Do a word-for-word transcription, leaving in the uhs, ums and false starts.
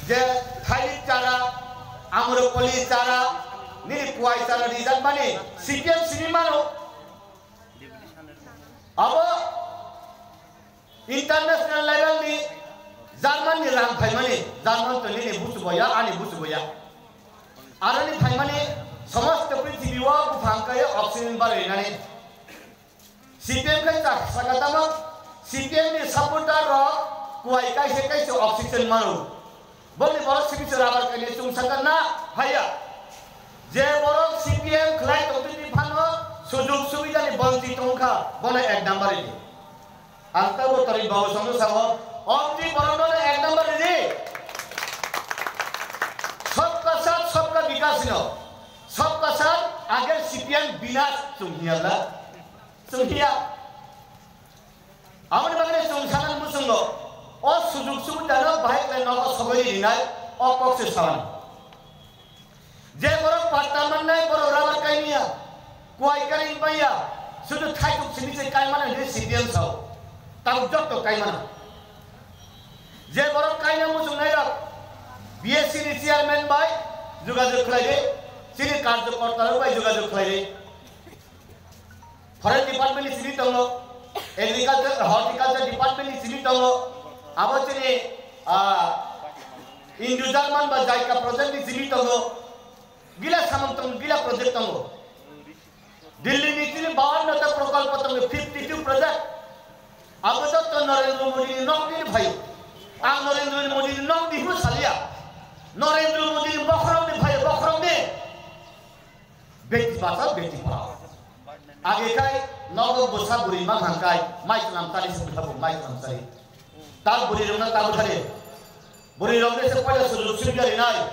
Je thailik chara, amropoli chara, nini kuai chara rijak mani C P M simi mano. Abo international level ni German ni rang phaimani, German to nini busubo ya, ani busubo ya. Aroni phaimani somosto prithibi o buphang kai oxygen barwi nani. C P M khai chak saka tamo, C P M ni supporter rok kuai kaisa kaisa oxygen mano. Boni borok simi se rabar kaini chwng saka na haya. Je borok C P M khlai tongtwi ni phano sujug subida ni bonchi tongkha, bono ek number ini. Ang tabo tari babu sono sao, omti borok no ek number ini. Sabka saath sabka vikas no, sabka saath agar C P M binas chwng hiya bla. Chwng hiya. Aboni bagwi chwng sanan muchungo o sujug subidano bahai khlai nogo sogwi rinai o kok se sawan. Je borok patta mannai borok rabar kainiya, kuai karing maya, sudu thaituk simi se kaimana hwnwi C P M sao. Tabuk jotto kaimana. Je borok kaina muchungnai rok B S C ni chairman bai jogajog khlai di, chini karjokorta rok bai jogajog khlai di. Forest Department ni simi tongo, Agriculture, Horticulture Department ni simi tongo, abo chini, ah, Indo German ba JICA project ni simi tongo, gila samung tongo, gila project tongo. Delhi ni chini bawanno ta prokolpo tongo, fifty two project. Abo jotto Narendra Modi ni nok ni phaio. Ang Narendra Modi ni nok ni hwnwi salia. Narendra Modi ni bokhorok ni phaio, bokhorok ni. Beti bachao, beti padhao. Age khai nogo bwsa bwrwi ma hang khai mai twnam tari se bwsa bo mai twnam tari. Tak bwrwi rokno tabuk thani. Bwrwi rokno se poila sujug subida rinai.